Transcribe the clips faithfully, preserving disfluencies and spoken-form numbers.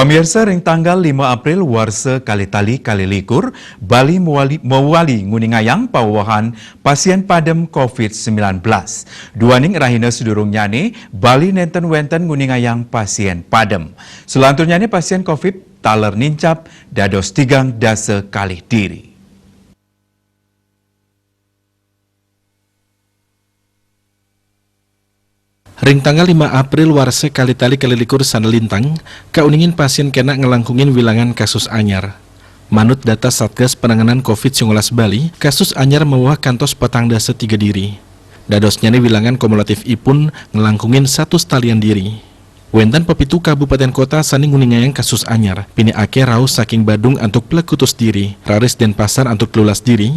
Pamirsa, ring tanggal lima April warsa kalih tali kalih likur, Bali mawali, mawali nguningayang pawewehan pasien padem covid sembilan belas. Duaning rahina sadurungnyane, Bali nenten wenten nguningayang pasien padem. Selanturnyaning pasien covid taler nincap dados tigang dasa kalih diri. Ring tanggal lima April warsa kalih tali kalih likur sane lintang, kauningin pasien kenak nglangkungin wilangan kasus anyar. Manut data Satgas Penanganan covid sembilan belas Bali, kasus anyar maweweh kantos petang dasa tiga diri. Dadosnyane wilangan kumulatifipun nglangkungin satus talian diri. Wenten pepitu kabupaten kota sane nguningayang kasus anyar, pinih akeh rauh saking Badung antuk plekutus diri, raris Denpasar antuk telulas diri,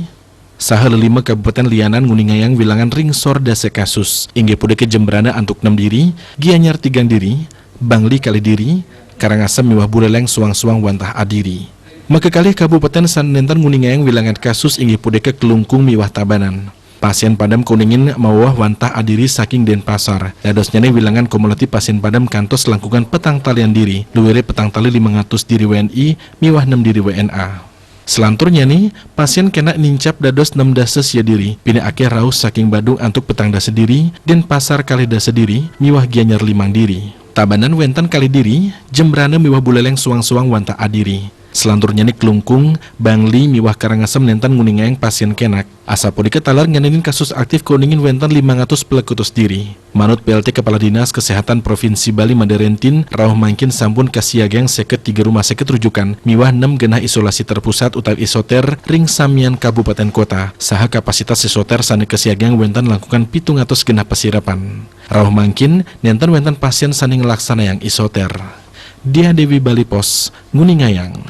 saha lelima kabupaten lianan nguningayang wilangan ring sor dasa kasus, inggih punika Jembrana antuk nem diri, Gianyar tigang diri, Bangli kalih diri, Karangasem miwah Buleleng soang-soang wantah adiri. Makakalih kabupaten sane nenten nguningayang wilangan kasus inggih punika Klungkung miwah Tabanan. Pasien padem kauningin maweweh wantah adiri saking Denpasar. Dadosnyane wilangan kumulatif pasien padem kantos langkungan petang talian diri, luire petang tali limang atus diri W N I miwah nem diri W N A. Selanturnyane, pasien kenak nincap dados nem dasa sia diri, pinih akeh rauh saking Badung antuk petang dasa diri, Denpasar kalih dasa diri, miwah Gianyar limang diri. Tabanan wenten kalih diri, Jembrana miwah Buleleng soang-soang wantah adiri. Selanturnyane Klungkung, Bangli miwah Karangasem nenten nguningayang pasien kenak. Asapunika taler ngenenin kasus aktif kauningin wenten limang atus plekutus diri. Manut P L T Kepala Dinas Kesehatan Provinsi Bali Made Rentin, rauh mangkin sampun kasiagang seket tiga rumah sakit rujukan miwah nem genah isolasi terpusat utawi isoter ring samian kabupaten kota, saha kapasitas isoter sane kasiagang wenten langkungan pitung atus genah pasirepan. Rauh mangkin nenten wenten pasien sane nglaksanayang isoter. Diah Dewi, Bali Post, nguningayang.